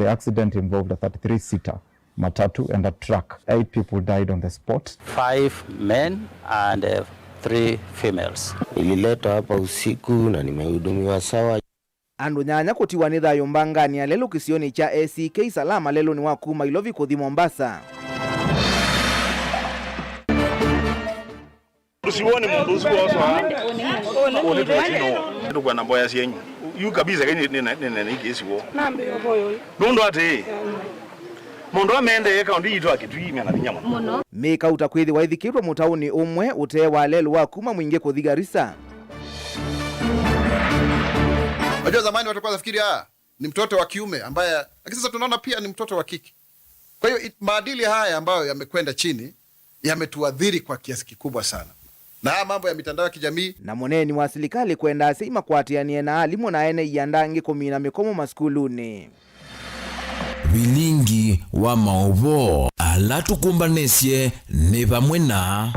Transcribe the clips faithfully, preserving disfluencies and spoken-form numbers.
The accident involved a thirty-three seater matatu and a truck. Eight people died on the spot. Five men and uh, three females. Ililetwa hapa usiku na nimehudumiwa sawa. Andũ nyanya kũtiwa nĩ thayũ mbanganĩ ya lelũ kĩsionĩ kya A C K Salama lelũnĩ wa kuma Ilovi kũthi Mombasa. Usiwone mũndũ ũsu wosa. Ũnĩtwetino. Nĩtũkwenda mboya syenyu. Yu kabisa, kai nĩ nĩ nĩ nĩ kĩsiwo. Nũndũ atĩ mũndũ amendee kaũndĩ yitũ akĩtwĩmya na vinya mũno. Mĩkauta kwĩthĩwa ĩthikĩtwe mũtaũnĩ ũmwe ũtee wa lelũ wa kuma Mwingĩ kũthi Garissa. Unajua, zamani watu walikuwa wanafikiri, ah, ni mtoto wa kiume ambaye, lakini sasa tunaona pia ni mtoto wa kike. Kwa hiyo, it- maadili haya ambayo yamekwenda chini yametuathiri kwa kiasi kikubwa sana, na haya mambo ya mitandao ya kijamii. Na mũneeni wa silikalĩ kwenda asyai makwatĩanĩe na alimũ na ene ianda angĩ kũmina mĩkomo masukulunĩ. Vilingi wa maũvoo ala tũkũmbanĩsye nĩ vamwe na.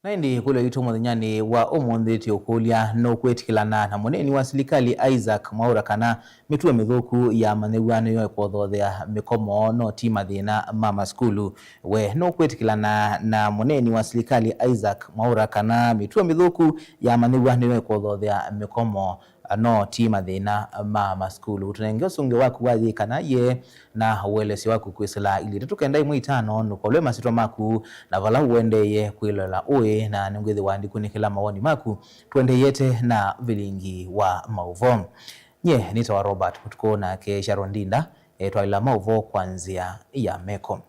Na ĩndĩ ĩkũlyo yitũ mũthenyanĩ wa ũmũnthĩ tĩ ũkũlya, nũkwĩtĩkĩlana na mũneeni wa silikalĩ Isaac Mwaũra kana mĩtuo mĩthũku yamanyĩw'a nĩyo ĩkũthothea mĩkomo, no ti mathĩna ma masukulu? We nũkwĩtĩkĩlana na mũneeni wa silikalĩ Isaac Mwaũra kana mĩtuo mĩthũku yamanyĩw'a nĩyo ĩkũthothea mĩkomo, no ti mathĩna ma masukulu? Tũnenge ũsũngĩo waku wa yĩĩ kana yĩĩ na ũelesyo waku kwĩsĩla ilĩ itatũ kenda ĩmwe itano, nũkolwe masyĩtwa maku na vala ũendeeye kwĩloela ũĩ, na nĩngwĩthĩwa ndikunĩkĩla mawoni maku tũendeeyete na vilingi wa maũvoo. Nyie nĩtawa Robert Mũtukũ, nake Sharon Ndinda etwaĩla maũvoo kwa nzĩa ya meko.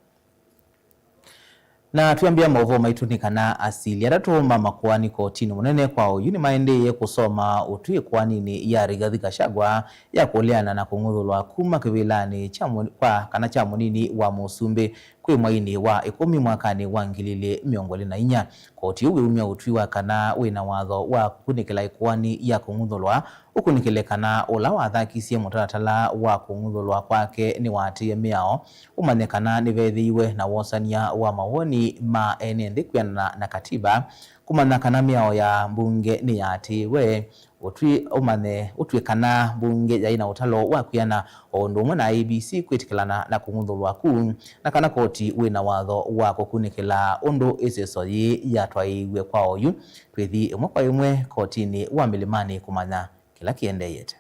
Na twĩambĩa maũvoo maitũ nĩ kana asili atatũ ma makoani kotinĩ mũnene kwa oyu nĩmaendeeye kũsoma ũtwi ĩkoaninĩ ya Rigathi Gachagua ya kũleana na kũng'uthũlwa kuma kĩvĩlanĩ kya mũ- kwa kana kya mũnini wa mũsumbĩ kwĩ mwainĩ wa ĩkũmi mwakanĩ wa ngili ilĩ mĩongo ĩlĩ na inya. Koti ĩu ĩumya ũtwi wa kana wĩ na watho wa kũkunĩkĩla ĩkoani ya kũng'uthũlwa, ũkunĩkĩle kana ũla wathakisye mũtalatala wa kũng'uthũlwa kwake nĩwaatĩĩe mĩao, ũmanye kana nĩvethĩiwe na wosany'a wa mawoni ma ene nthĩ kwĩanana na katiba, kũmanya kana mĩao ya mbunge nĩyaatĩĩwe, ũtwi ũmanye ũtw'e kana mbunge yaĩ na ũtalo wa kwĩana, o ũndũ ũmwe na I E B C kwĩtĩkĩlana na kũng'uthũlwa ku, na kana koti wĩ na watho wa kũkunĩkĩla ũndũ ĩseso yĩĩ yatwaĩiw'e kwa oyu. Twĩthi ĩmwe kwa ĩmwe kotinĩ wa Mĩlĩmanĩ kũmanya kĩla kĩendeeyete.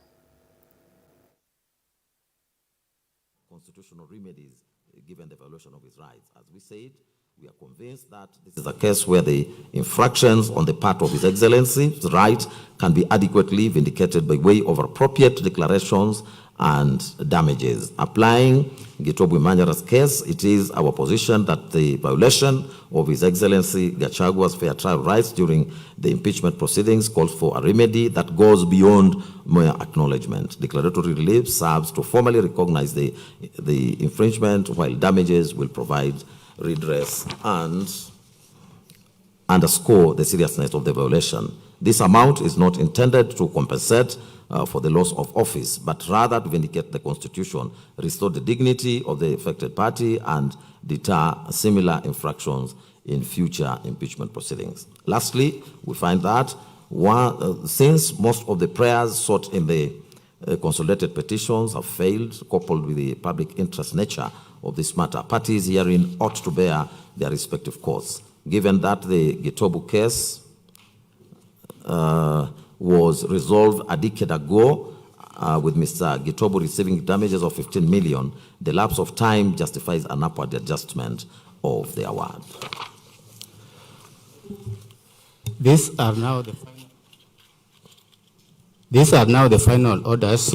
Constitutional remedies, uh, given the violation of his rights. As we said, we are convinced that this is a case where the infractions on the part of His Excellency's right can be adequately vindicated by way of appropriate declarations and damages. Applying Gitobu Imanyara's case, it is our position that the violation of His Excellency Gachagua's fair trial rights during the impeachment proceedings calls for a remedy that goes beyond mere acknowledgement. Declaratory relief serves to formally recognize the, the infringement, while damages will provide redress and underscore the seriousness of the violation. This amount is not intended to compensate, uh, for the loss of office, but rather to vindicate the constitution, restore the dignity of the affected party, and deter similar infractions in future impeachment proceedings. Lastly, we find that one, uh, since most of the prayers sought in the, uh, consolidated petitions have failed, coupled with the public interest nature of this matter, parties herein ought to bear their respective courts. Given that the Gitobu case, uh, was resolved a decade ago, uh, with Mister Gitobu receiving damages of fifteen million, the lapse of time justifies an upward adjustment of the award. These are now the final, these are now the final orders.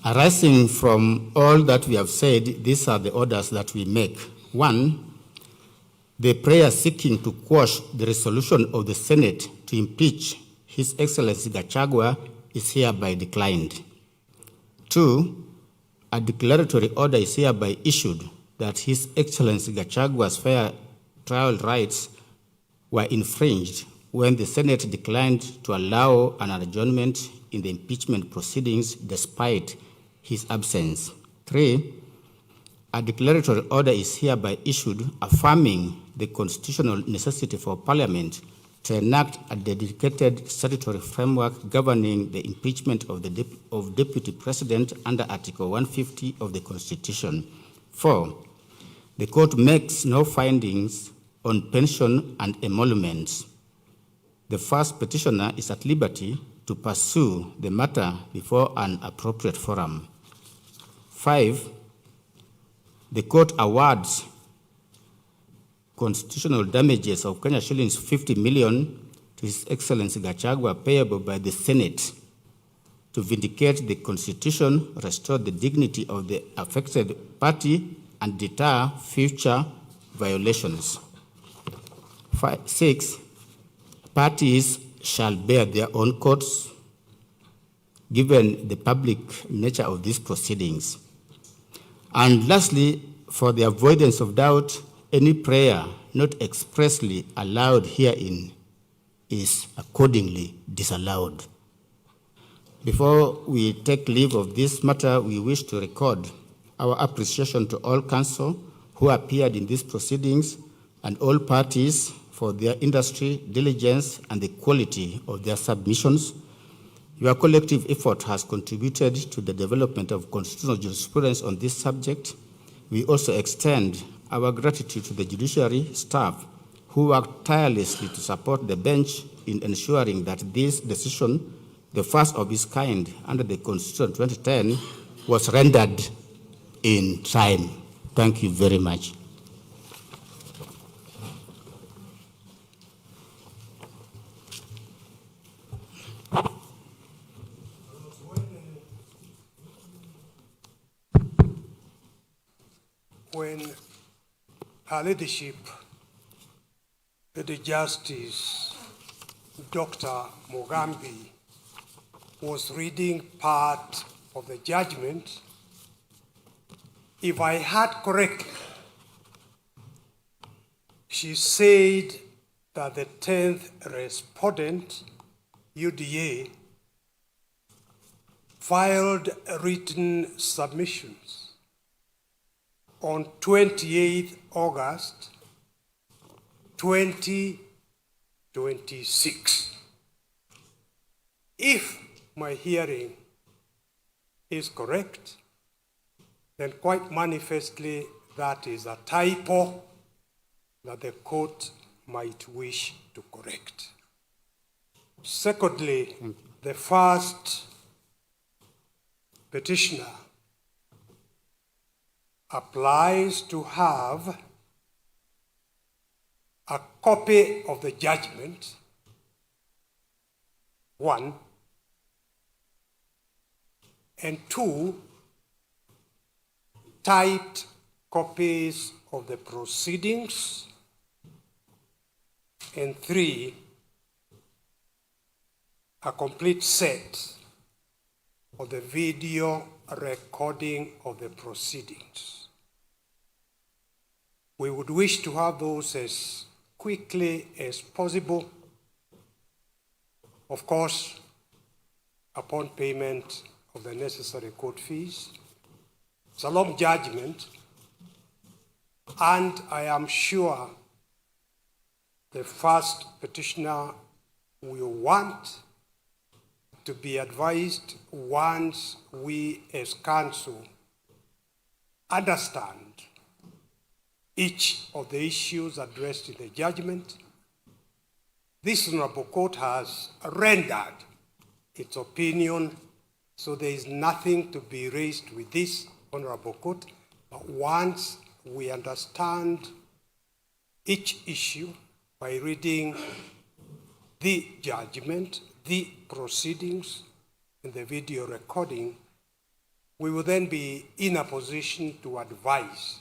Arising from all that we have said, these are the orders that we make. One, the prayer seeking to quash the resolution of the Senate to impeach His Excellency Gachagua is hereby declined. Two, a declaratory order is hereby issued that His Excellency Gachagua's fair trial rights were infringed when the Senate declined to allow an adjournment in the impeachment proceedings despite his absence. Three, a declaratory order is hereby issued affirming the constitutional necessity for Parliament to enact a dedicated statutory framework governing the impeachment of the dep-, of Deputy President under Article one fifty of the Constitution. Four, the court makes no findings on pension and emoluments. The first petitioner is at liberty to pursue the matter before an appropriate forum. Five, the court awards constitutional damages of Kenya shillings fifty million to His Excellency Gachagua, payable by the Senate, to vindicate the constitution, restore the dignity of the affected party, and deter future violations. Fi-, six, parties shall bear their own costs given the public nature of these proceedings. And lastly, for the avoidance of doubt, any prayer not expressly allowed herein is accordingly disallowed. Before we take leave of this matter, we wish to record our appreciation to all counsel who appeared in these proceedings and all parties for their industry, diligence, and the quality of their submissions. Your collective effort has contributed to the development of constitutional jurisprudence on this subject. We also extend our gratitude to the judiciary staff who worked tirelessly to support the bench in ensuring that this decision, the first of its kind under the Constitution twenty ten, was rendered in time. Thank you very much. When Her Ladyship, Lady Justice Doctor Mugambi, was reading part of the judgment, if I heard correctly, she said that the tenth respondent, U D A, filed written submissions on twenty-eighth August twenty twenty-six. If my hearing is correct, then quite manifestly that is a typo that the court might wish to correct. Secondly, the first petitioner applies to have a copy of the judgment, one, and two, typed copies of the proceedings, and three, a complete set of the video recording of the proceedings. We would wish to have those as quickly as possible, of course, upon payment of the necessary court fees. It's a long judgment, and I am sure the first petitioner will want to be advised once we as counsel understand each of the issues addressed in the judgment. This Honorable Court has rendered its opinion, so there is nothing to be raised with this Honorable Court. But once we understand each issue by reading the judgment, the proceedings, and the video recording, we will then be in a position to advise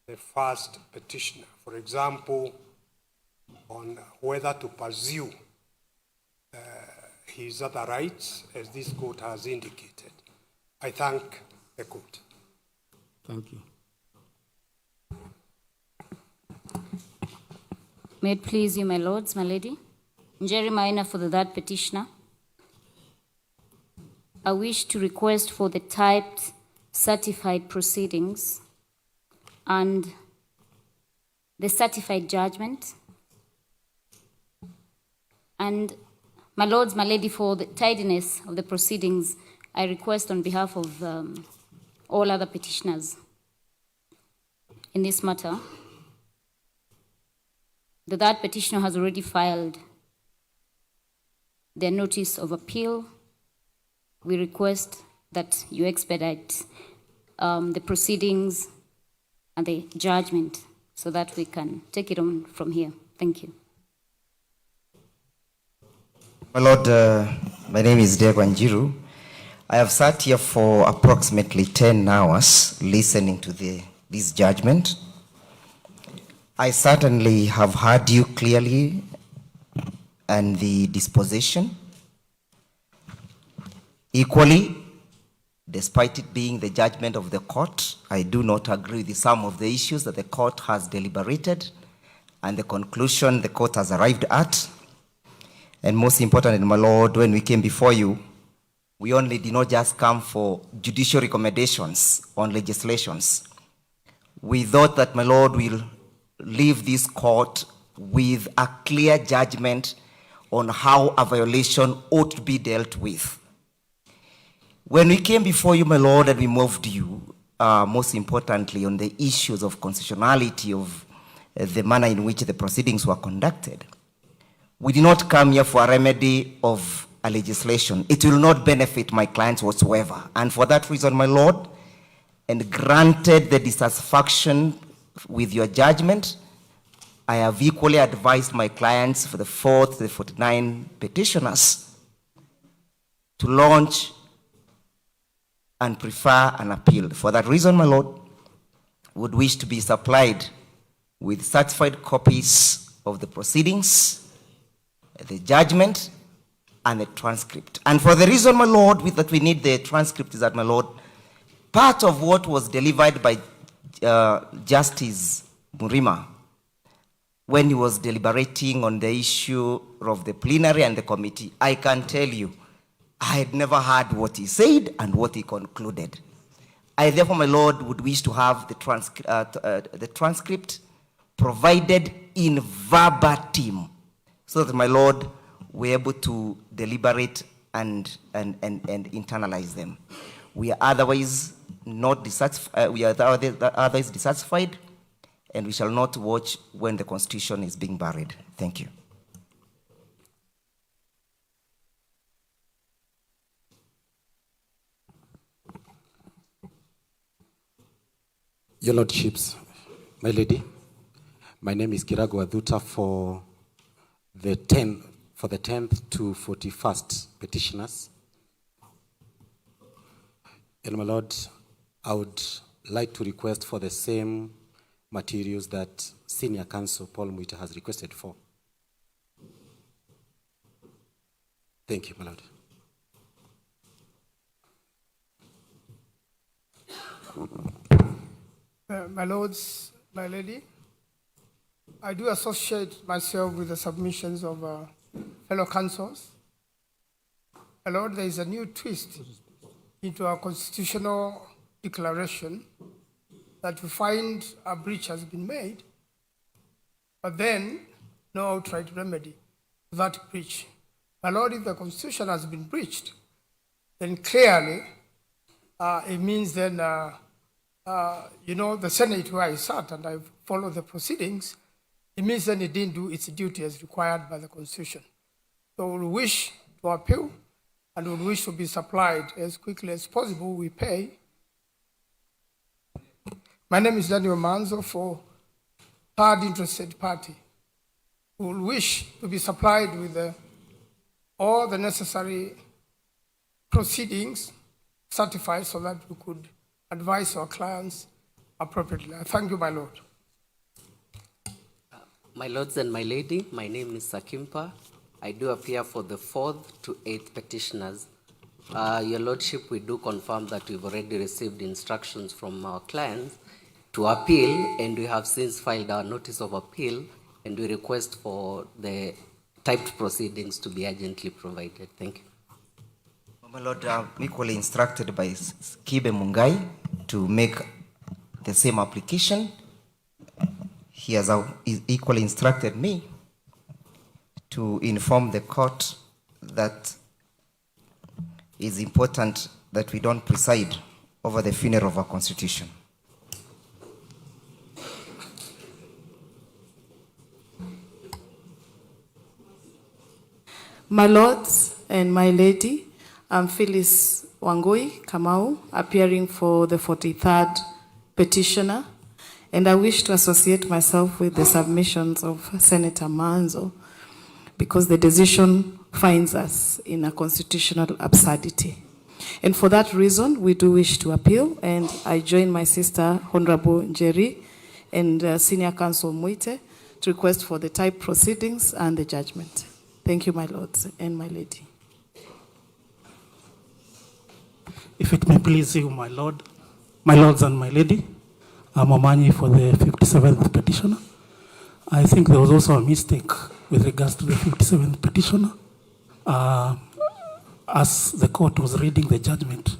the first petitioner, for example, on whether to pursue, uh, his other rights as this court has indicated. I thank the court. Thank you. May it please you, my lords, my lady. Njeri Maina for the third petitioner. I wish to request for the typed certified proceedings and the certified judgment And my lords, my lady, for the tidiness of the proceedings, I request on behalf of um, all other petitioners in this matter, the third petitioner has already filed their notice of appeal. We request that you expedite um, the proceedings and the judgment so that we can take it on from here. Thank you. My Lord, uh, my name is Ndegwa Njiru. I have sat here for approximately ten hours listening to the, this judgment. I certainly have heard you clearly and the disposition. Equally, despite it being the judgment of the court, I do not agree with some of the issues that the court has deliberated and the conclusion the court has arrived at. And most importantly, my Lord, when we came before you, we only did not just come for judicial recommendations on legislations. We thought that, my Lord, will leave this court with a clear judgment on how a violation ought to be dealt with. When we came before you, my Lord, and we moved you, uh, most importantly, on the issues of constitutionality of uh, the manner in which the proceedings were conducted, we did not come here for a remedy of a legislation. It will not benefit my clients whatsoever. And for that reason, my Lord, and granted the dissatisfaction with your judgment, I have equally advised my clients for the fourth, the forty-nine petitioners to launch and prefer an appeal. For that reason, my Lord, would wish to be supplied with certified copies of the proceedings, the judgment, and the transcript. And for the reason, my Lord, with, that we need the transcript is that, my Lord, part of what was delivered by uh, Justice Murima when he was deliberating on the issue of the plenary and the committee, I can tell you, I had never heard what he said and what he concluded. I therefore, my Lord, would wish to have the, transcri- uh, t- uh, the transcript provided in verbatim so that, my Lord, we're able to deliberate and, and, and, and internalize them. We are otherwise not dissatisf- uh, we are otherwise dissatisfied and we shall not watch when the constitution is being buried. Thank you. Your Lordships, my lady, my name is Kirago Adhuta for the ten, for the tenth to forty-first petitioners. And my lord, I would like to request for the same materials that senior counsel Paul Mwita has requested for. Thank you, my lord. Uh, my lords, my lady, I do associate myself with the submissions of uh, fellow counsels. My lord, there is a new twist into our constitutional declaration that we find a breach has been made, but then no outright remedy to that breach. My lord, if the constitution has been breached, then clearly uh, it means then uh, uh, you know, the Senate where I sat and I followed the proceedings, it means then it didn't do its duty as required by the constitution. So we wish to appeal and we wish to be supplied as quickly as possible. We pay. My name is Daniel Manzo for third interested party. We will wish to be supplied with uh, all the necessary proceedings certified so that we could advise our clients appropriately. I thank you, my lord. My lords and my lady, my name is Sakimpa. I do appear for the fourth to eighth petitioners. Uh, Your Lordship, we do confirm that we've already received instructions from our clients to appeal, and we have since filed our notice of appeal, and we request for the typed proceedings to be urgently provided. Thank you. My lord, I'm equally instructed by Kibe Mungai to make the same application. He has equally instructed me to inform the court that it's important that we don't preside over the funeral of our constitution. My lords and my lady, I'm Phyllis Wangui Kamau, appearing for the forty-third petitioner, and I wish to associate myself with the submissions of Senator Manzo because the decision finds us in a constitutional absurdity. And for that reason, we do wish to appeal, and I join my sister, Honorable Njeri, and uh, Senior Counsel Muite, to request for the type proceedings and the judgment. Thank you, my lords and my lady. If it may please you, my lord, my lords and my lady, I'm Omanyi for the fifty-seventh petitioner. I think there was also a mistake with regards to the fifty-seventh petitioner. Uh, as the court was reading the judgment,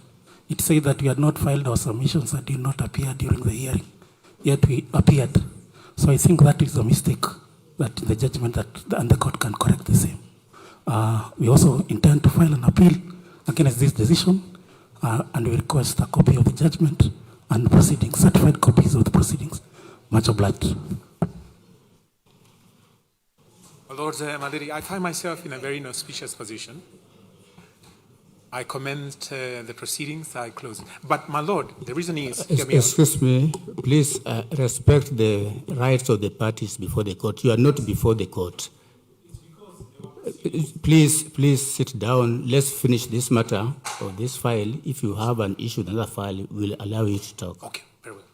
it said that we had not filed our submissions and did not appear during the hearing. Yet we appeared. So I think that is a mistake that in the judgment that, and the court can correct the same. Uh, we also intend to file an appeal against this decision, uh, and we request a copy of the judgment and proceedings, certified copies of the proceedings. Much obliged. My lords, uh, my lady, I find myself in a very inauspicious position. I commend uh, the proceedings. I close. But my lord, the reason is, hear me out. Excuse me, please uh, respect the rights of the parties before the court. You are not before the court. Uh, Please, please sit down. Let's finish this matter or this file. If you have an issue with another file, we'll allow you to talk. Okay, very well.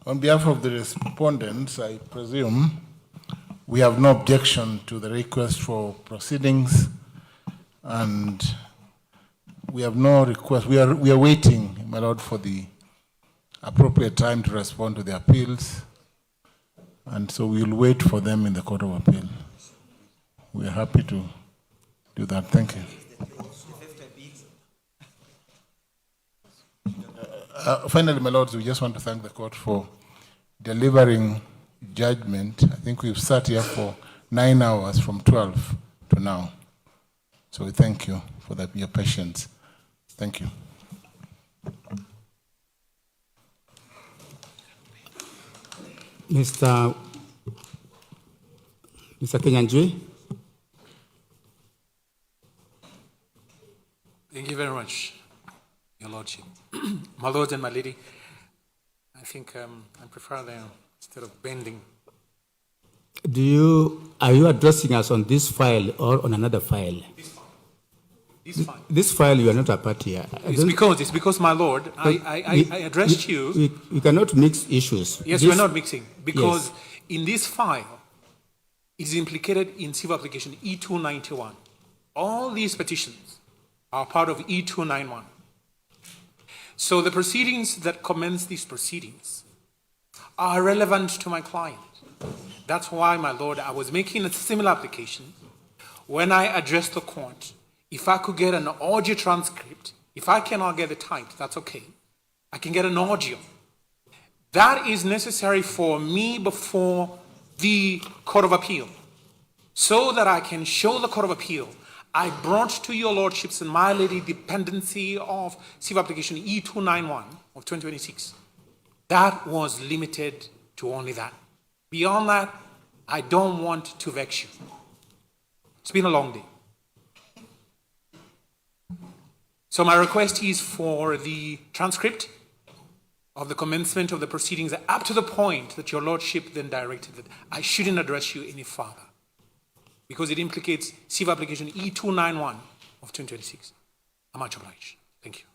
On behalf of the respondents, I presume we have no objection to the request for proceedings, and we have no request. We are, we are waiting, my lord, for the appropriate time to respond to the appeals, and so we will wait for them in the Court of Appeal. We are happy to do that. Thank you. Uh, finally, my lords, we just want to thank the court for delivering judgment. I think we've sat here for nine hours, from twelve to now. So we thank you for that, your patience. Thank you. Mister Mister Kenyanjui. Thank you very much, Your Lordship. My lord and my lady, I think um, I prefer them instead of bending. Do you, are you addressing us on this file or on another file? This file. This file, you are not a party here. I It's don't- because, it's because, my lord, I, I, I, we- I addressed we- you. We, we cannot mix issues. Yes, This- we're not mixing because in this file, it's implicated in civil application E two ninety-one. All these petitions are part of E two ninety-one. So the proceedings that commence these proceedings are relevant to my client. That's why, my lord, I was making a similar application when I addressed the court. If I could get an audio transcript, if I cannot get the typed, that's okay. I can get an audio. That is necessary for me before the Court of Appeal, so that I can show the Court of Appeal I brought to your lordships and my lady dependency of civil application E two nine one of twenty twenty-six. That was limited to only that. Beyond that, I don't want to vex you. It's been a long day. So my request is for the transcript of the commencement of the proceedings up to the point that your lordship then directed that I shouldn't address you any further, because it implicates civil application E two nine one of twenty twenty-six. I'm much obliged. Thank you.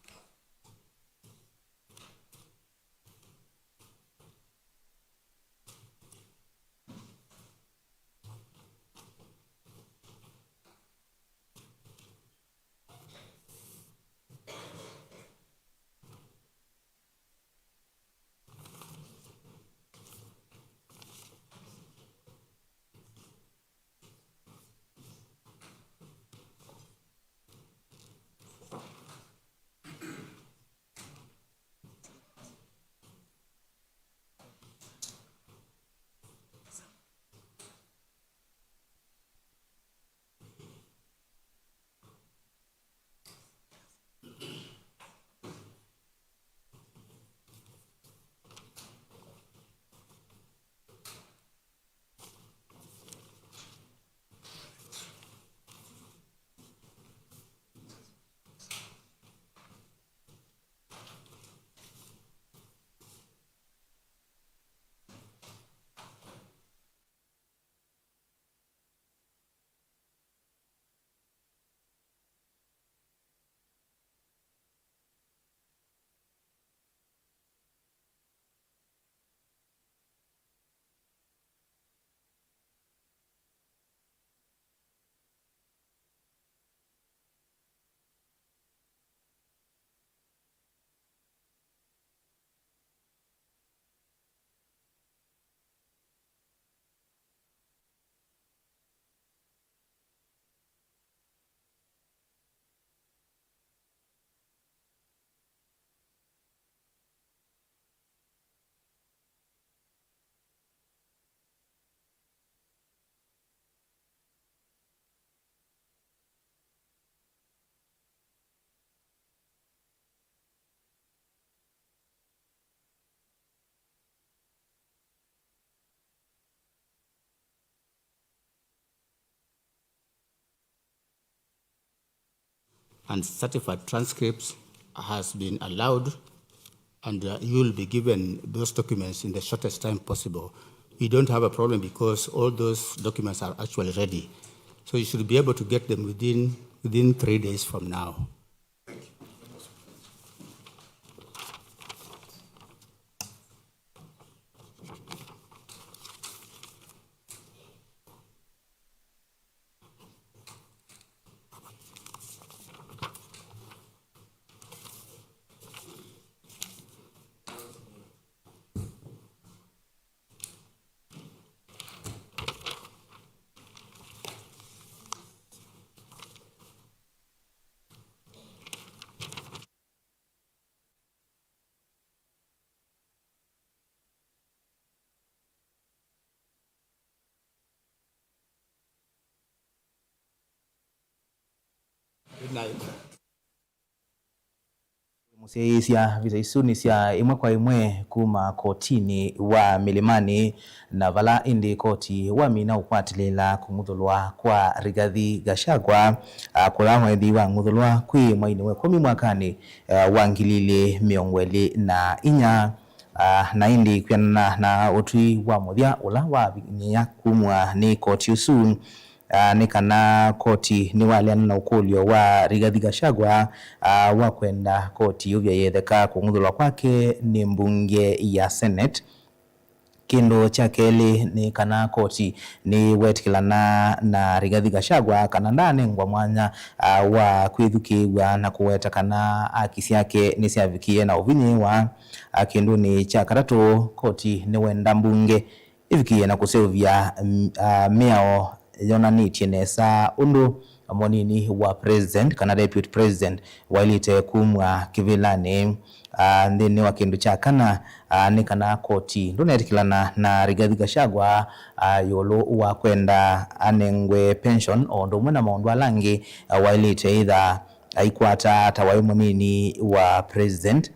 and certified transcripts has been allowed, and, uh, you will be given those documents in the shortest time possible. We don't have a problem because all those documents are actually ready. So you should be able to get them within, within three days from now. Good night. Mũsyaĩĩsya, visa isu nĩ sya ĩmwe kwa ĩmwe kuma kotinĩ wa Mĩlĩmanĩ, na vala ĩndĩ koti wamina ũkwatĩlĩĩla kũng'uthũlwa kwa Rigathi Gachagua, a, kũla weethĩiwe ang'uthũlwa kwĩ mwainĩ wa ĩkũmi mwakanĩ, a, wa ngili ilĩ mĩongo ĩlĩ na inya. A, na ĩndĩ kwĩanana na ũtwi wa mũthya ũla wavinyĩa kumw'a nĩ koti ũsu, a, nĩ kana koti nĩwaleana na ũkũlyo wa Rigathi Gachagua, a, wa kwenda koti yũvya yĩetheka kũng'uthũlwa kwake nĩ mbunge ya Senate. Kĩndũ kya kelĩ nĩ kana koti nĩwetĩkĩlana na Rigathi Gachagua kana ndaanengwa mwanya, a, wa kwĩthukĩĩw'a na kũweta kana aki syake nĩsyavikie na ũvinyĩĩwa, a, kĩndũnĩ kya katatũ, koti nĩwenda mbunge ĩvikĩĩe na kũseũvya, mm, a, mĩao yonanĩtye nesa ũndũ mũnini wa president kana deputy president waĩlĩte kumw'a kĩvĩlanĩ. A, nthĩnĩ wa kĩndũ kya kana, a, nĩ kana koti ndũnetĩkĩlana na Rigathi Gachagua, a, ĩũlũ wa kwenda anengwe pension o ũndũ ũmwe na maũndũ ala angĩ, a, waĩlĩte ĩtha aikwata ta waĩ mũnini wa president.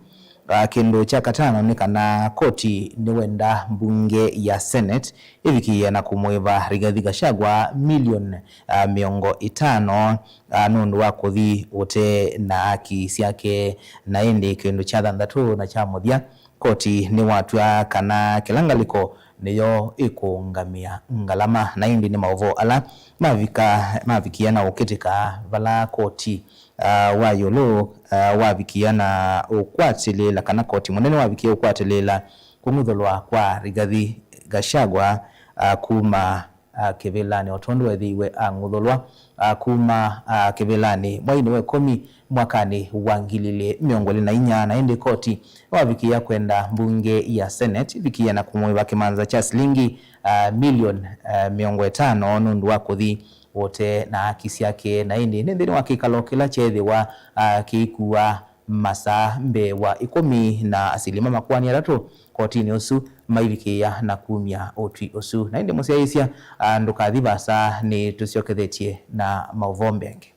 A, kĩndũ kya katano nĩ kana koti nĩwenda mbunge ya Senate ĩvikĩĩe na kũmũĩva Rigathi Gachagua milioni, a, mĩongo ĩtano, a, nũndũ wa kũthi ũte na aki syake. Na ĩndĩ kĩndũ kya thanthatũ na kya mũthya, koti nĩwatw'a kana kĩla ngalĩko nĩyo ĩkũũngamĩa ngalama. Na ĩndĩ nĩ maũvoo ala mavika, mavikie na ũkĩtĩka vala koti, a, wa ĩũlũ, a, wavikie na ũkwatĩlĩĩla, kana koti mũnene wavikie ũkwatĩlĩĩla kũng'uthũlwa kwa Rigathi Gachagua, a, kuma, a, kĩvĩlanĩ, o tondũ weethĩiwe ang'uthũlwa, a, kuma, a, kĩvĩlanĩ mwainĩ wa ĩkũmi mwakanĩ wa ngili ilĩ mĩongo ĩlĩ na inya. Na ĩndĩ koti wavikĩĩa kwenda mbunge ya Senate ĩvikĩĩe na kũmũĩva kĩmanza kya silingi, a, milioni, a, mĩongo ĩtano nũndũ wa kũthi ũte na aki syake. Na ĩndĩ nĩ nthĩnĩ wa kĩkalo kĩla kyeethĩwa, a, kĩikuwa masaa mbee wa ĩkũmi na asilima makoani atatũ kotinĩ ũsu maivikĩĩa na kumya ũtwi ũsu. Na ĩndĩ mũsyaĩĩsya, a, ndũkathi vaasa, nĩtũsyokethetye na maũvoo mbee angĩ.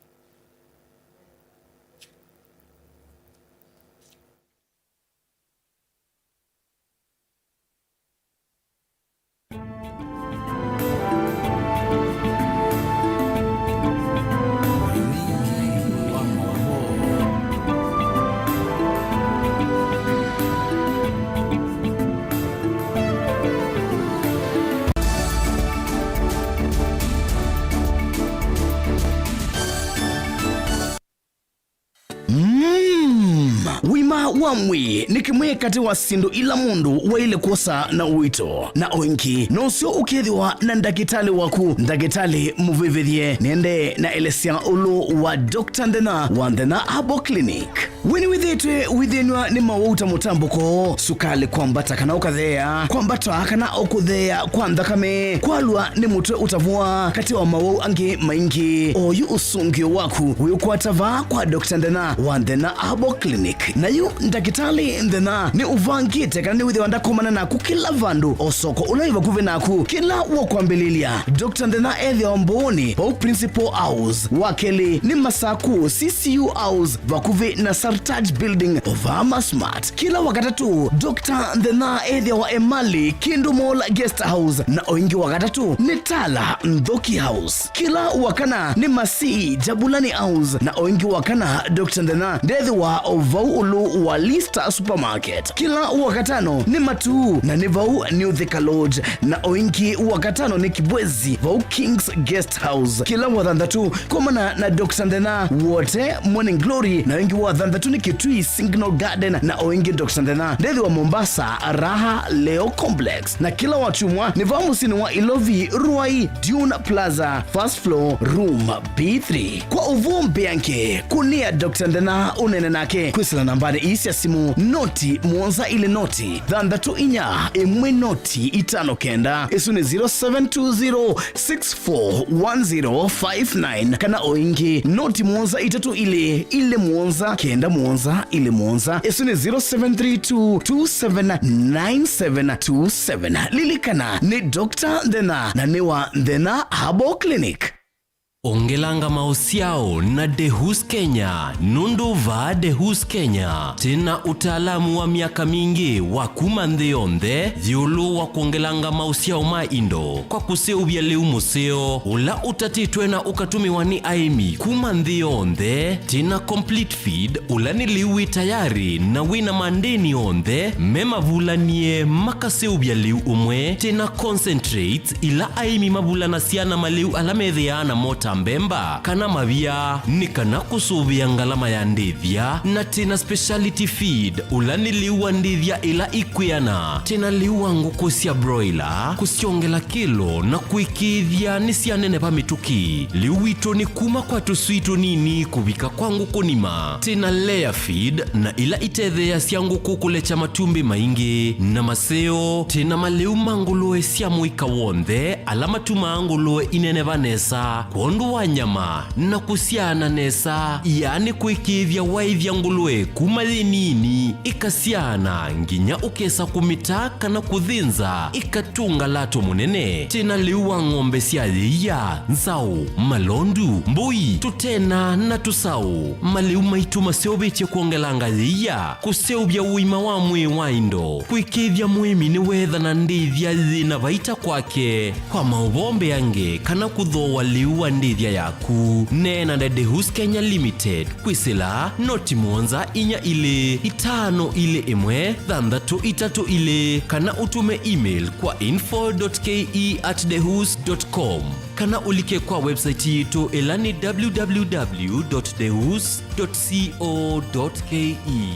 Mm. Ũima wa mwĩĩ nĩ kĩmwe katĩ wa syĩndũ ila mũndũ waĩle kwosa na ũito, na o ĩngĩ no ũseo ũkethĩwa na ndakĩtalĩ waku, ndakĩtalĩ mũvĩvĩthye. Nĩendee na elesya ũlũ wa Doctor Nthĩna wa Nthĩna Herbal Clinic. We nĩwĩthĩĩtwe wĩthĩnw'a nĩ mawau ta mũtambũko, sukalĩ kwambata kana ũkatheea, kwambata kana o kũtheea kwa nthakame, kwalwa nĩ mũtwe ũtavũa, katĩ wa mawau angĩ maingĩ? Oyu ũsũngĩo waku wĩũkwata vaa kwa Doctor Nthĩna wa Nthĩna Herbal Clinic. Na yu ndakĩtalĩ Nthĩna nĩ ũvangĩte kana nĩwĩthĩwa ndakomana naku kĩla vandũ, o soko ũla wĩ vakuvĩ naku, kĩla wakwambĩlĩlya. Doctor Nthĩna ethĩawa Mbooni, vau Principal House. Wa kelĩ nĩ Masaku, C C U House, vakuvĩ na sub Taj Building, Ovama Smart. Kĩla Wakatatũ, Doctor Nthĩna ethĩawa Emali, Kindu Mall Guest House, na o ĩngĩ Wakatatũ nĩ Tala Nthuki House. Kĩla Wakana nĩ Masii, Jabulani House, na o ĩngĩ Wakana, Doctor Nthĩna ndethĩwa o vau ĩũlũ wa Lista Supermarket. Kĩla Wakatano nĩ Matuu, na nĩ vau New Thika Lodge, na o ĩngĩ Wakatano nĩ Kibwezi, vau King's Guest House. Kĩla Wathanthatũ, komana na Doctor Nthĩna, Wote, Morning Glory, na ĩngĩ Wathanthatũ nĩ Kitui Signal Garden, na o ĩngĩ Doctor Nthĩna ndethĩwa Mombasa, Raha Leo Complex. Na kĩla Wakyumwa nĩ vau mũsyĩnĩ wa Ilovi, Ruai, Dune Plaza, first floor, room B three. Kwa ũvoo mbeange, kũnĩa Doctor Nthĩna ũneene nake kwĩsĩla nambanĩ ii sya simũ, noti mũonza ilĩ noti, thanthatũ inya, ĩmwe noti, itano kenda. Ĩsu nĩ zero seven two zero six four one zero five nine, kana o ĩngĩ, noti mũonza itatũ ilĩ, ilĩ mũonza, kenda mũonza, ilĩ mũonza. Ĩsu nĩ zero seven three two two seven nine seven two seven. Lilikana, nĩ Doctor Nthĩna, na nĩ wa Nthĩna Herbal Clinic. Ongelanga maũsyao na Dehus Kenya, nũndũ vaa Dehus Kenya, twĩna ũtaalamu wa myaka mingĩ wa kuma nthĩ yonthe, ĩũlũ wa kwongelanga maũsyao ma indo kwa kũseũvya lĩu mũseo, ũla ũtatĩtwe na ũkatũmĩwa nĩ aĩmi kuma nthĩ yonthe. Twĩna Complete Feed, ũla nĩ lĩu wĩ tayarĩ na wĩna mandĩni onthe me mavulanie makaseũvya lĩu ũmwe. Twĩna Concentrates, ila aĩmi mavulanasya na malĩu ala methĩaa namo ta mbemba kana mavia, nĩ kana kũsũvĩa ngalama ya ndĩthya. Na twĩna Speciality Feed, ũla nĩ lĩu wa ndĩthya ila ikwĩana. Twĩna lĩu wa ngũkũ sya broiler, kũsyongela kĩlo na kũĩkĩĩthya nĩsyaneneva mĩtũkĩ. Lĩu witũ nĩ kuma kwa tũswii tũnini kũvika kwa ngũkũ nima. Twĩna layer feed, na ila itetheeasya ngũkũ kũlekya matumbĩ maingĩ na maseo. Twĩna malĩu ma ngũlũe sya mũika w'onthe, ala matumaa ngũlũe ineneva nesa kwondũ wa nyama na kũsyaana nesa, yaani kwĩkĩĩthya waĩthya ngũlũe kuma yĩ nini, ĩkasyaana nginya ũkesa kũmĩta kana kũthĩnza, ĩkatũnga lato mũnene. Twĩna lĩu wa ng'ombe sya yĩia, nzaũ, malondu, mbũi, tũtena na tũsaũ. Malĩu maitũ maseũvĩtye kwongelanga yĩia, kũseũvya ũima wa mwĩĩ wa indo, kwĩkĩĩthya mũĩmi nĩweethana ndĩthya yĩna vaita kwake. Kwa maũvoo mbeange kana kũthooa lĩu wa ndĩthya yaku, neena na Dehus Kenya Limited kwĩsĩla noti mũonza inya ilĩ itano ilĩ ĩmwe thanthatũ itatũ ilĩ, kana ũtũme email kwa info dot K E at dehus dot com, kana ũlike kwa website yitũ, ĩla nĩ w w w dot dehus dot co dot K E.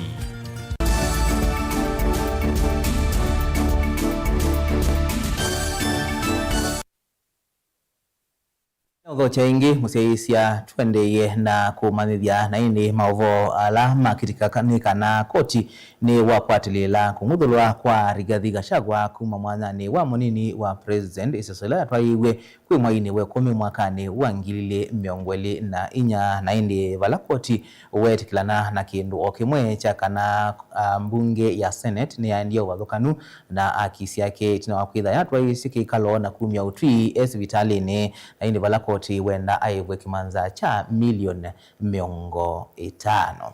Ũthokya ĩngĩ, mũsyaĩĩsya, tũendeeye na kũmanyĩthya, na ĩndĩ maũvoo ala makĩtĩka ka-, nĩ kana koti nĩwakwatĩlĩĩla kũng'uthũlwa kwa Rigathi Gachagua kuma mwanyanĩ wa mũnini wa President, ĩseso ĩla yatwaĩĩw'e kwĩ mweinĩ wa ĩkũmi mwakanĩ wa ngili ilĩ mĩongo ĩlĩ na inya, na ĩndĩ vala koti weetĩkĩlana na kĩndũ o kĩmwe kya kana, a, mbunge ya Senate nĩyaendie ũvathũkanu na aki syake ĩtina wa kwĩtha yatwaĩĩsye kĩkalo na kumya ũtwi e sivitalĩnĩ, na ĩndĩ vala koti wenda aĩvwe kĩmanza kya milioni mĩongo ĩtano.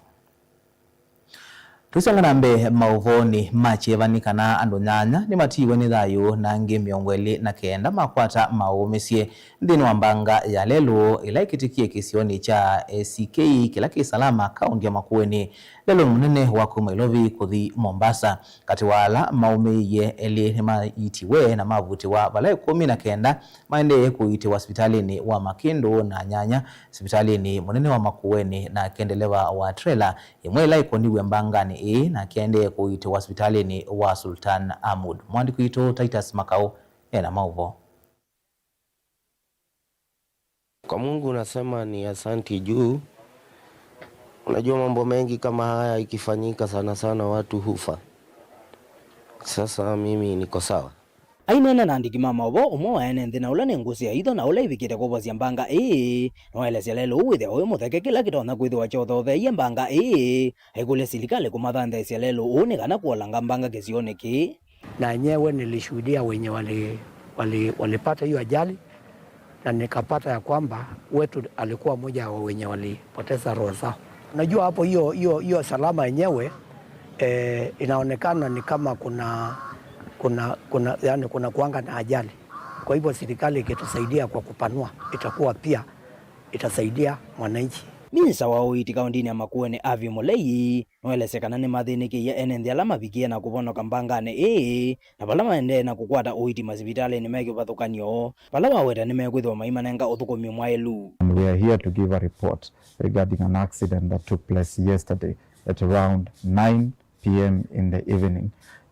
Tũisonga na mbee maũvoonĩ ma kyeva nĩ kana andũ nyanya nĩmatiiwe nĩ thayũ na angĩ mĩongo ĩlĩ na kenda makwata maũũmĩsye nthĩnĩ wa mbanga ya lelũ ĩla ĩkĩtĩkie kĩsionĩ kya A C K kĩla kĩ Salama, kaũntĩ ya Makueni, lelũnĩ mũnene wa kuma Ilovi kũthi Mombasa. Katĩ wa ala maũmĩie, elĩ nĩmaitiwe na mavutĩwa, vala ĩkũmi na kenda maendee kũiitĩwa sivitalĩnĩ wa Makĩndũ na nyanya sivitalĩnĩ mũnene wa Makueni, nake ndeleva wa trela ĩmwe ĩla ĩkoniw'e mbanganĩ ĩĩ nake aendee kũiitĩwa sivitalĩnĩ wa Sultan Ahmud. Mwandĩki witũ Titus Makau ena maũvoo. Kwa Mungu nasema ni asanti juu unajua mambo mengi kama haya ikifanyika sana sana watu hufa. Sasa mimi niko sawa. Aineena na andĩki ma maũvoo, ũmwe wa ene nthĩ na ũla nĩ ngũsĩ ya itho na ũla ĩvikĩte kũvosya mbanga ĩĩ, nĩwaelesya lelũ ũũ wĩthĩawa wĩ mũtheke kĩla kĩtonya kwĩthĩwa kyothotheeie mbanga ĩĩ. Aikũlya silikalĩ kũmathanthĩĩsya lelũ ũũ nĩ kana kũolanga mbanga kĩsionĩ kĩĩ. Na enyewe nilishuhudia wenye wali-, wali-, walipata hiyo ajali, na nikapata ya kwamba wetu alikuwa mmoja wa wenye walipoteza roho zao. Unajua hapo hiyo, hiyo, hiyo Salama yenyewe, eh, inaonekana ni kama kuna, kuna, kuna, yani kuna kuanga na ajali. Kwa hivyo serikali ikitusaidia kwa kupanua, itakuwa pia itasaidia mwananchi. Minista wa ũiiti kaũntĩnĩ ya Makueni, Avi Mũlei, nũelesye kana nĩmathĩnĩkĩie ene nthĩ ala mavikie na kũvonoka mbanganĩ ĩĩ, na vala maendee na kũkwata ũiiti masivitalĩnĩ me kĩvathũkany'o, vala waweta nĩmekwĩthĩwa maimanenga ũthũkũmi mwaĩlu. And we are here to give a report regarding an accident that took place yesterday at around nine p m in the evening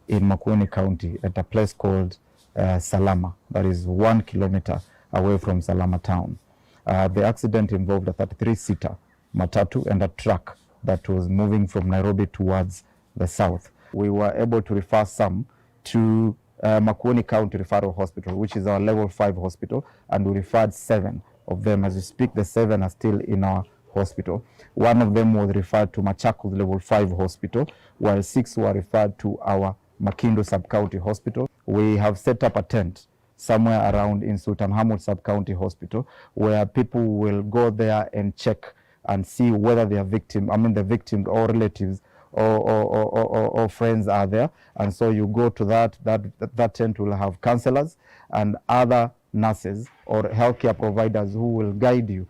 in Makueni County at a place called, uh, Salama, that is one kilometer away from Salama town. Uh, the accident involved a thirty-three seater matatu and a truck that was moving from Nairobi towards the south. We were able to refer some to, uh, Makueni County Referral Hospital, which is our level five hospital, and we referred seven of them. As we speak, the seven are still in our hospital. One of them was referred to Machakos Level five Hospital, while six were referred to our Makindu Sub-County Hospital. We have set up a tent somewhere around in Sultan Hamud Sub-County Hospital, where people will go there and check and see whether they are victim, I mean the victim or relatives or, or, or, or, or, or friends are there. And so you go to that, that, that tent will have counselors and other nurses or healthcare providers who will guide you.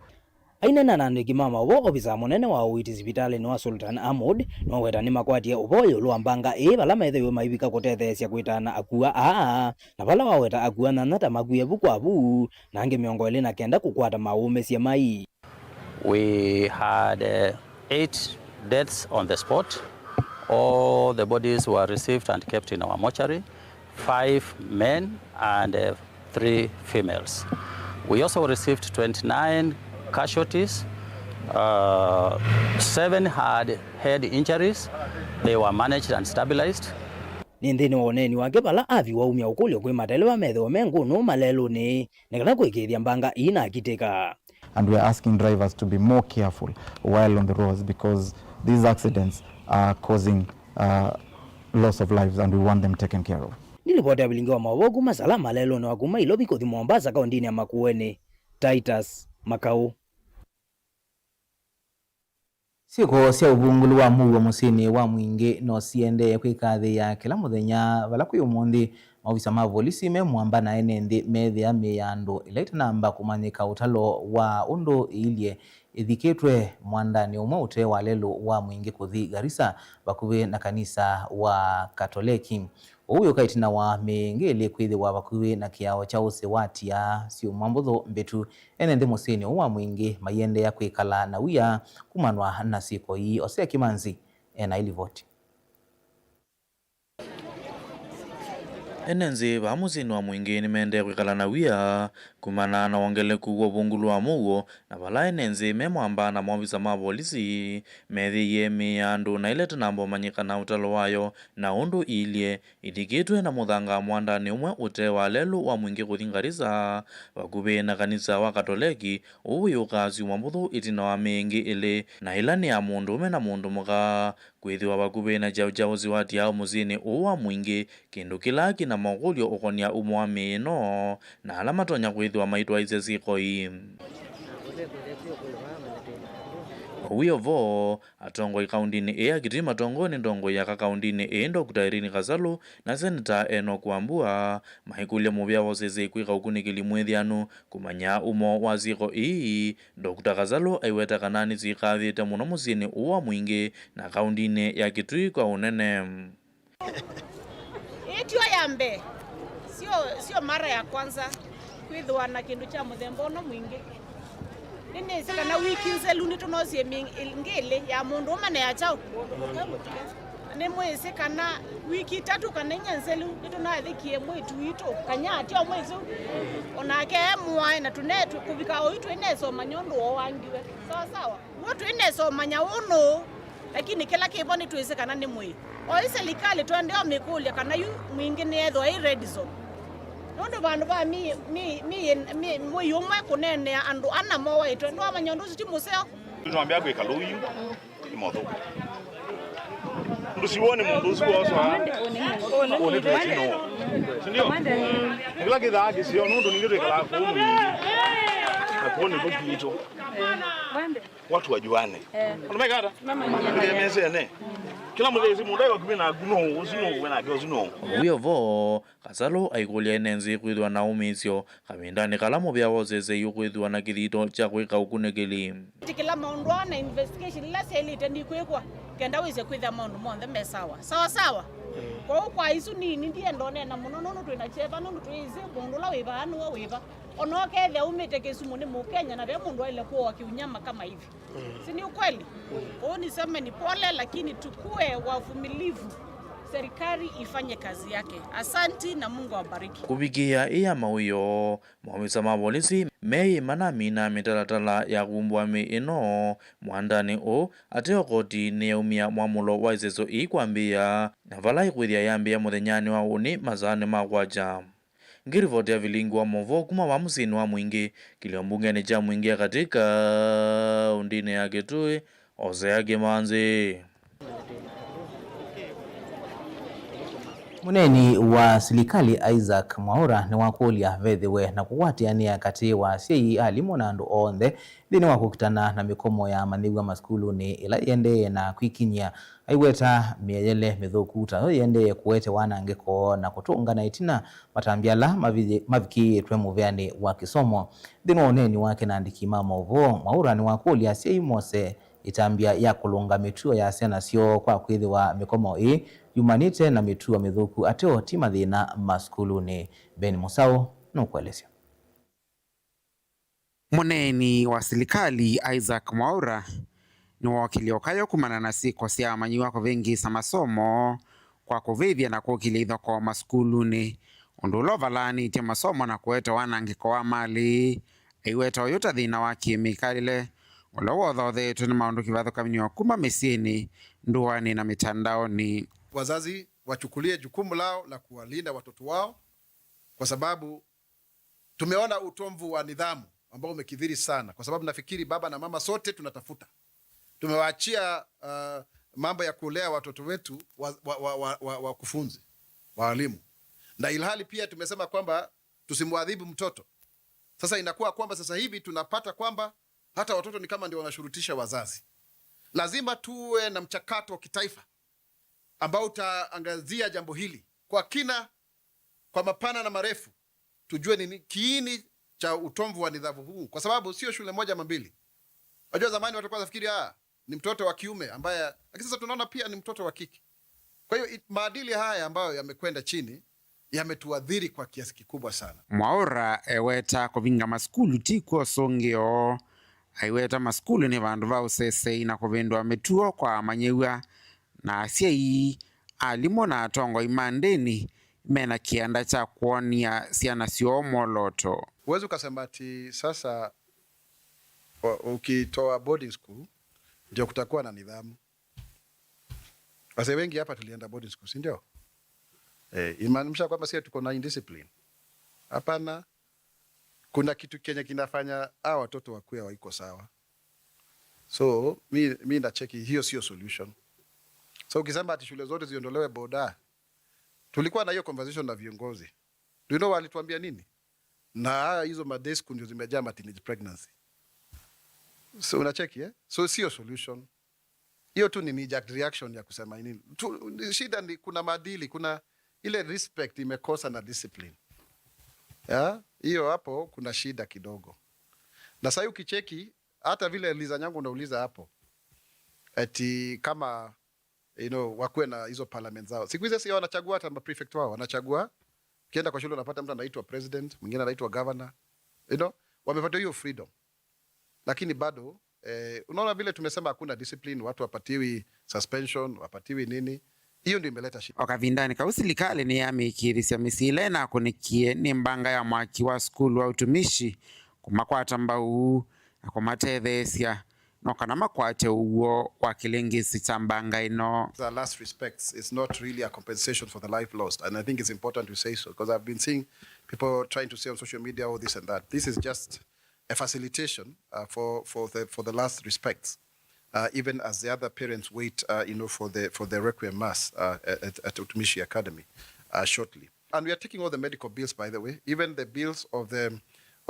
Aineena na andĩki ma maũvoo, ovisaa mũnene wa ũiiti sivitalĩnĩ wa Sultan Hamud nĩwaweta nĩmakwatie ũvoo ĩũlũ wa mbanga ĩĩ vala methĩiwe maivika kũtetheesya kwĩtaana akua aa, na vala waweta akua nyanya ta makwie vu kwa vu, na angĩ mĩongo ĩlĩ na kenda kũkwata maũũmĩsye mai. We had, uh, eight deaths on the spot. All the bodies were received and kept in our mortuary, five men and, uh, three females. We also received twenty-nine casualties. Uh, seven had head injuries. They were managed and stabilized. Nĩ nthĩnĩ wa ũneeni wake vala Avi waumya ũkũlyo kwĩ mateleva methĩwe me ngũnũ malelũnĩ nĩ kana kũĩkĩĩthya mbanga ii nakitĩka. And we are asking drivers to be more careful while on the roads because these accidents are causing, uh, loss of lives and we want them taken care of. Nĩ livoti ya vilingi wa maũvoo kuma Salama lelũnĩ wa kuma Ilovi kũthi Mombasa kaũntĩnĩ ya Makueni, Titus Makau. Syĩko sya ũvungũlu wa mũuo mũsyĩnĩ wa Mwingĩ no siendee kwĩkathĩĩa kĩla mũthenya vala kwĩ ũmũnthĩ. Maovisa ma volisi me mũamba na ene nthĩ meethĩa mĩĩ ya andũ ĩla ĩtanamba kũmanyĩka ũtalo wa ũndũ ĩilye ĩthikĩtwe mwandanĩ ũmwe ũtee wa lelũ wa Mwingĩ kũthi Garissa, vakuvĩ na kanisa wa Katoleki. Ũu wĩũka ĩtina wa mĩĩ ĩngĩ ĩlĩ kwĩthĩwa vakuvĩ na kĩao kya ũsĩ wa tiaa syũmwa mbũthũ mbĩtu. Ene nthĩ mũsyĩnĩ ũũ wa Mwingĩ maiendeea kwĩkala na wia kumanwa na syĩko ii. Osea Kimanzi ena ĩlivoti. Ene nthĩ vaa mũsyĩnĩ wa Mwingĩ nĩmaendee kwĩkala na wia kumana na wongeleku wa ũvungũlu wa mũuo, na vala ene nthĩ me mũamba na maovisa ma volisi meethĩie mĩĩ ya andũ na ĩla ĩtanamba ũmanyĩka na ũtalo wayo na ũndũ ĩilye ĩthikĩtwe na mũthanga mwandanĩ ũmwe ũtee wa lelũ wa Mwingĩ kũthi Garissa, vakuvĩ na kanisa wa Katoleki, ũu wĩũkaa syumwa mbũthũ ĩtina wa mĩĩ ĩngĩ ĩlĩ, na ĩla nĩ ya mũndũũme na mũndũ mũka. Kwĩthĩwa vakuvĩ na kyaũ kya ũsĩ wa tiaa mũsyĩnĩ ũũ wa Mwingĩ, kĩndũ kĩla kĩna makũlyo ũkonĩa umo wa mĩĩ ĩno, na ala matonya kwĩthĩwa maitwaĩĩsya syĩko ii. Wĩ o vo, atongoi kaũntĩnĩ ĩĩ ya Kitui matongoew'e nĩ ntongoi ya aka kaũntĩnĩ ĩĩ, Doctor Irene Kasalu, na Seneta Enock Wambua maikũlya mũvĩa wa ũsese kwĩka ũkunĩkĩli mwĩthĩanu kũmanya umo wa syĩko ii. Doctor Kasalu aiweta kana nĩsyĩkathĩte mũno mũsyĩnĩ ũũ wa Mwingĩ na kaũntĩnĩ ya Kitui kwa ũnene. Ĩĩ tyo ya mbee, sio, sio mara ya kwanza kwĩthĩwa na kĩndũ kya mũthemba ũno Mwingĩ. Nĩnĩsĩ kana wiki nzelu nĩtũnosie mĩĩ ĩngĩ ĩlĩ, ya mũndũũme na ya kyaũ. Nĩmwĩsĩ kana wiki itatũ kana inya nzelu nĩtũnathĩkie mwĩĩtu witũ, Kanyati o mwĩĩtu, o nake e mũae, na tũne-, tũ-, kũvika oyu twĩnesa ũmanya ũndũ wooangiwe. Sawa sawa. Nũndũ twĩnesa ũmanya ũũ nũũ, lakini kĩla kĩ vo nĩtwĩsĩ kana nĩ mwĩĩ. Oyu silikalĩ tũendee ũmĩkũlya kana yu Mwingĩ nĩyethĩwa ĩ red zone. Nũndũ vandũ va mi-, mi-, mi-, mi-, mwĩĩ ũmwe kũneenea andũ ana mowaĩtwe, nĩwamanya ũndũ ũsu ti mũseo? Nĩtwambĩa kwĩka lũu yu nĩ mothũku. Ndũsiwone mũndũ ũsu wosa. Ũũ nĩ twĩtino. Sindio? Nĩ kĩla kĩthaa kĩseo, nũndũ ningĩ twĩkalaa kũu Mwingĩ. Na kuone ndugu yetu. Watu wajuane. Unameka hata? Mama ni. Mzee ene. Kila mzee simu ndio kwa mimi na guno, usino, wewe na geo sino. Ũu wĩ o vo, Kasalũ aikũlya ene nzĩ kwĩthĩwa na ũmĩĩsyo kavindanĩ kala mũvĩa wa ũsesei ũkwĩthĩwa na kĩthito kya kwĩka ũkunĩkĩli. Ĩtĩkĩla maũndũ aa na investigation ila syaĩlĩte ndikwĩkwa, kenda wĩse kwĩthĩa maũndũ monthe me sawa sawa sawa. Kwoou kwa isu nini ndienda ũneena mũno nũndũ twĩ na kyeva, nũndũ twĩsĩ mũndũ ũla wĩ vaa nĩwe wĩ va. Ona ũkethĩa umĩte Kisumu nĩ Mũkenya na ve mũndũ waĩle kũoa kĩunyama kama hivi. Si ni ukweli? Kwa hiyo niseme ni pole, lakini tukue wavumilivu. Serikali ifanye kazi yake. Asanti na Mungu awabariki. Kũvikĩĩa ĩya mawĩoo, maovisa ma volisi meĩ manamina mĩtalatala ya kumbũa mĩĩ ĩno mwandanĩ ũũ, ateo koti nĩyaumya mwamũlo wa ĩseso ĩĩ kwambĩĩa, na vala ĩkwĩthĩa yambĩĩa mũthenyanĩ wa ũnĩ masaanĩ ma kwakya. Ngĩrivoti ya vilingi wa maũvoo kuma vaa mũsyĩnĩ wa Mwingĩ, kĩlio mbungenĩ kya Mwingĩ ya katĩ kaũndĩnĩ ya Kitui, Hosea Kimanzi. Mũneeni wa silikalĩ Isaac Mwaũra nĩwakũlya vethĩwe na kũkwatĩanĩa katĩ wa asyai, alimũ na andũ onthe nthĩnĩ wa kũkitana na mĩkomo ya amanyĩw'a masukulunĩ ĩla ĩendee na kwikiny'a. Aiweta mĩeyele mĩthũku ta yo yĩendee kũete wanangĩko na kũtũngana ĩtina matambya ala mavi-, mavikĩĩtwe mũveanĩ wa kĩsomo. Nthĩnĩ wa ũneeni wake na andĩki ma maũvoo, Mwaũra nĩwakũlya asyai mose ĩtambya ya kũlũnga mĩtuo ya syana syoo kwa kwĩthĩwa mĩkomo ĩĩ yumanĩte na mĩtuo mĩthũku ateo ti mathĩna masukulunĩ. Ben Mũsaũ nũkũelesya. Mũneeni wa silikalĩ Isaac Mwaũra nĩwookĩlye ũkayũ kumana na syĩko sya amanyĩw'a kũvĩngĩĩsa masomo kwa kũvĩvya na kũkĩlya ithokoo masukulunĩ, ũndũ ũla ũvalaanĩtye masomo na kũete wanangĩko wa malĩ. Aiweta ũyũ ta thĩna wa kĩmĩkalĩle ũla wothotheetwe nĩ maũndũ kĩvathũkany'o kuma mĩsyĩnĩ, ndũanĩ na mĩtandaonĩ. Wazazi wachukulie jukumu lao la kuwalinda watoto wao, kwa sababu tumeona utovu wa nidhamu ambao umekithiri sana, kwa sababu nafikiri baba na mama sote tunatafuta. Tumewaachia, uh, mambo ya kulea watoto wetu wa, wa, wa, wa, wa, wakufunzi, walimu. Na ilhali pia tumesema kwamba tusimwadhibu mtoto. Sasa inakuwa kwamba sasa hivi tunapata kwamba hata watoto ni kama ndio wanashurutisha wazazi. Lazima tuwe na mchakato wa kitaifa ambao utaangazia jambo hili kwa kina, kwa mapana na marefu, tujue nini kiini cha utovu wa nidhamu huu, kwa sababu sio shule moja ama mbili. Unajua, zamani watu walikuwa wanafikiri, ah, ni mtoto wa kiume ambaye, lakini sasa tunaona pia ni mtoto wa kike. Kwa hiyo, it-, maadili haya ambayo yamekwenda chini yametuathiri kwa kiasi kikubwa sana. Mwaũra eweta kũvinga masukulu ti kw'o ũsũngĩo. Aiweta masukulu nĩ vandũ va ũsesei na kũvĩndũa mĩtuo kwa amanyĩw'a na asyai, alimũ na atongoi ma ndĩni mena kĩanda kya kwony'a syana syoo mwolooto. Huwezi ukasema ati sasa wa-, ukitoa boarding school ndio kutakuwa na nidhamu. Wazee wengi hapa tulienda boarding school, si ndio? Eh, imaanisha kwamba sisi tuko na indiscipline? Hapana. Kuna kitu kenye kinafanya hawa watoto wakuwe hawaiko sawa. So, mi, mi nacheki hiyo sio solution. So, ukisema ati shule zote ziondolewe boda, tulikuwa na hiyo conversation na viongozi. Do you know walituambia nini? Na hizo ma day school ndio zimejaa ma teenage pregnancy. So, unacheki, eh? So, sio solution. Hiyo tu ni knee-jerk reaction ya kusema nini. Tu, shida ni kuna maadili, kuna ile respect imekosa na discipline. Ya, hiyo hapo kuna shida kidogo. Na sasa ukicheki, hata vile Liza Nyangu unauliza hapo, eti kama, you know, wakuwe na hizo parliament zao. Siku hizi sio wanachagua hata ma prefect wao, wanachagua, ukienda kwa shule unapata mtu anaitwa president, mwingine anaitwa governor. You know, wamepata hiyo freedom. Lakini bado, eh, unaona vile tumesema hakuna discipline, watu wapatiwi suspension, wapatiwi nini. Hiyo ndio imeleta shida. O kavindanĩ kau, silikalĩ nĩyamĩkĩĩthisya mĩsyĩ ĩla ĩnakũnĩkie nĩ mbanga ya mwaki wa sukulu wa ũtumishi kũmakwata mbau na kũmatetheesya no kana makwate ũw'o wa kĩlĩngĩsĩ kya mbanga ĩno. The last respects is not really a compensation for the life lost, and I think it's important to say so, because I've been seeing people trying to say on social media, "Oh, this and that." This is just a facilitation, uh, for, for the, for the last respects, uh, even as the other parents wait, uh, you know, for the, for the requiem mass, uh, at, at Utumishi Academy, uh, shortly. And we are taking all the medical bills, by the way, even the bills of the,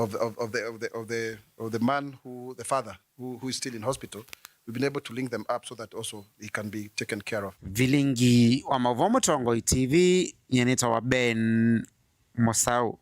of, of, of the, of the, of the, of the man who, the father who, who is still in hospital, we've been able to link them up so that also he can be taken care of. Vilingi wa Mauvoo, Mũtongoi T V, nyie nĩtawa Ben Mũsaũ.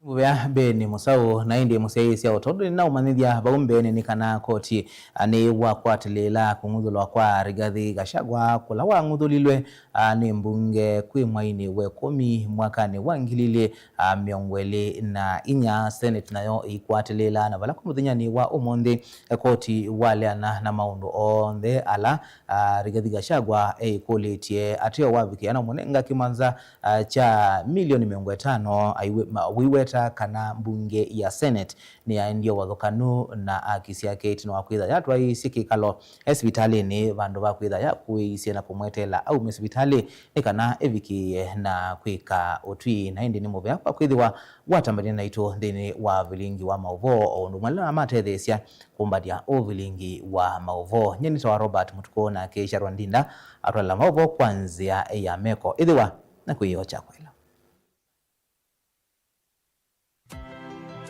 Mũvea Ben Mũsaũ, na ĩndĩ mũsyaĩĩsya, o tondũ nĩnaũmanyĩthya vau mbeenĩ, nĩ kana koti, a, nĩwakwatĩlĩĩla kũng'uthũlwa kwa Rigathi Gachagua, kũla wang'uthũlilwe, a, nĩ mbunge kwĩ mweinĩ wa ĩkũmi mwakanĩ wa ngili ilĩ, a, mĩongo ĩlĩ na inya. Senate nayo ĩikwatĩlĩĩla, na vala kwa mũthenyanĩ wa ũmũnthĩ, e, koti waleana na maũndũ onthe ala, a, Rigathi Gachagua eĩkũlĩtye ateo wavikĩa na mũnenga kĩmanza a, kya milioni mĩongo ĩtano, aiwe-, ma-, wĩweta kana mbunge ya Senate nĩyaendie ũvathũkanu na aki syake ĩtina wa kwĩtha yatwaĩĩsye kĩkalo e sivitalĩnĩ vandũ va kwĩtha yakũĩĩisye na kũmweteela aume sivitalĩ nĩ kana ĩvikĩĩe na kwĩka ũtwi. Na ĩndĩ nĩ mũvea kwa kwĩthĩwa watambania naitũ nthĩnĩ wa vilingi wa maũvoo, o ũndũ ũmwe ala namatetheesya kũmbatia ũvilingi wa maũvoo. Nyie nĩtawa Robert Mũtukũ, nake Sharon Ndinda atwala maũvoo kwa nzĩa ya meko. Ĩthĩwa na kwĩyoo kya kwela.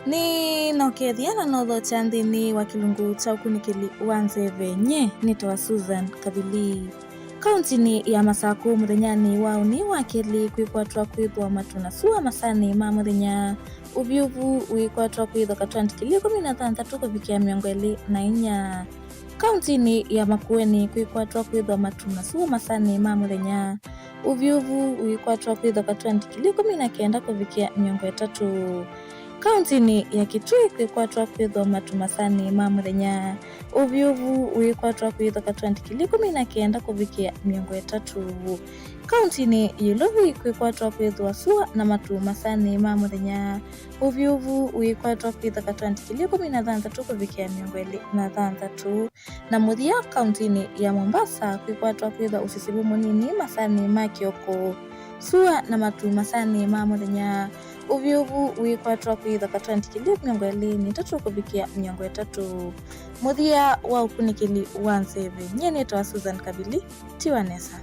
Nĩnokethya na nothokya nthĩnĩ wa kĩlungu kya ũkunĩkĩli wa nzeve. Nyie nĩtawa Susan Kathili. Kauntinĩ ya Masakũ mũthenyanĩ wa ũnĩ wa kelĩ kwĩkwatwa kwĩthwa matũ na sua masanĩ ma mũthenya. Ũvyũvu wĩkwatwa kwĩthwa katwandĩ kĩlĩ ĩkũmi na thanthatũ kũvikĩa mĩongo ĩlĩ na inya. Kauntinĩ ya Makueni kwĩkwatwa kwĩthwa matũ na sua masanĩ ma mũthenya. Ũvyũvu wĩkwatwa kwĩthwa katwandĩ kĩlĩ ĩkũmi na kenda kũvikĩa mĩongo ĩtatũ. Kauntinĩ ya Kitui kwĩkwatwa kwĩthwa matũ masanĩ ma mũthenya. Ũvyũvu wĩkwatwa kwĩthwa katwandĩ kĩlĩ ĩkũmi na kenda kũvikĩa mĩongo ĩtatũ. Kauntinĩ ya Ilovi kwĩkwatwa kwĩthwa sua na matũ masanĩ ma mũthenya. Ũvyũvu wĩkwatwa kwĩthwa katwandĩ kĩlĩ ĩkũmi na thanthatũ kũvikĩa mĩongo ĩlĩ na thanthatũ. Na mũthya, kauntinĩ ya Mombasa kwĩkwatwa kwĩthwa ũsisivu mũnini masanĩ ma kĩoko, sua na matũ masanĩ ma mũthenya. Ũvyũvu wĩkwatwa kwĩthwa katwandĩ kĩlĩ mĩongo ĩlĩ na itatũ kũvikĩa mĩongo ĩtatũ. Mũthya wa ũkunĩkĩli wa nzeve, nyie nĩtawa Susan Kavili, tiwa nesa.